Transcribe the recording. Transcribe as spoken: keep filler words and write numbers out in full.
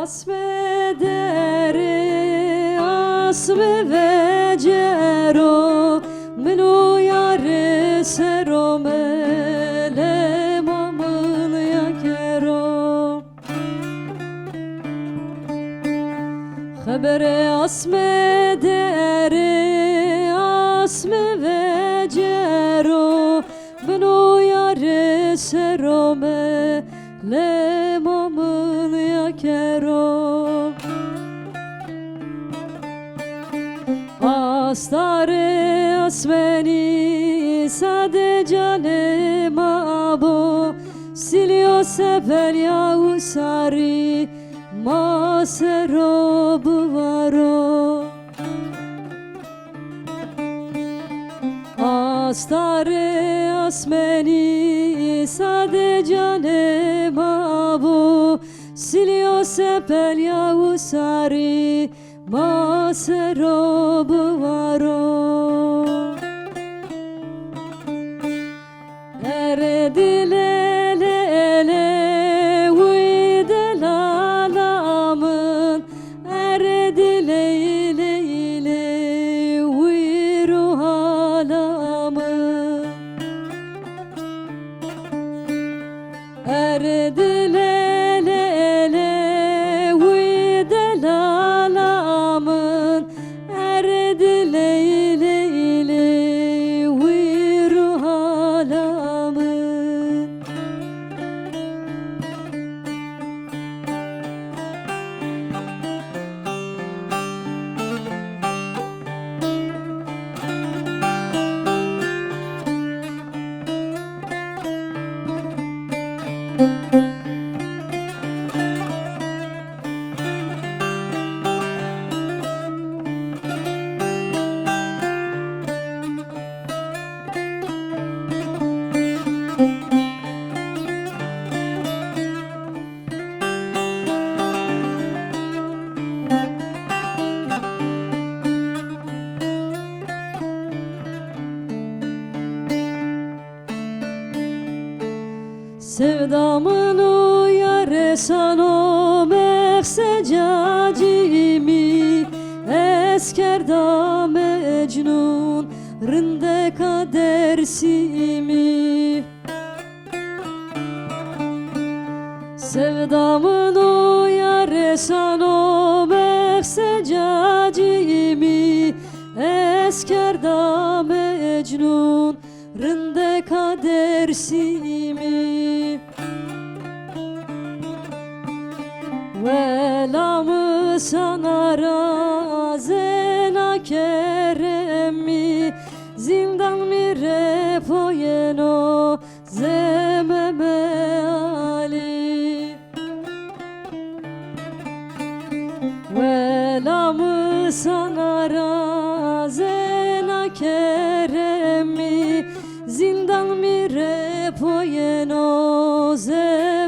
Asme derê, asme vecero, min o yare sero melema min ya kero. Xebere asme derê, asme vecero, min o yare sero melema min ya kero. Astare asmenî sade canê ma bo, silîyo sepelya û sarî ma sero bivaro. Astare asmenî sade canê ma bo, silîyo sepelya û sarî ma sero bivaro. Ere dile le le, uy delala min, ere dile le le, uy ruhala min. Ere dile le le, uy delala min, ere dile le le, uy ruhala min. Sevda min o yare sano mexse cacîmî, ez kerda mecnûn rindeka Dersîmî. Sevda min o yare sano mexse cacîmî, ez kerda mecnûn rindeka Dersîmî. Wela mi sana ra zena keremî, zîndan mi repoyeno ze Meme Alî. Wela mi sana ra zena keremî, zîndan mi repoyeno ze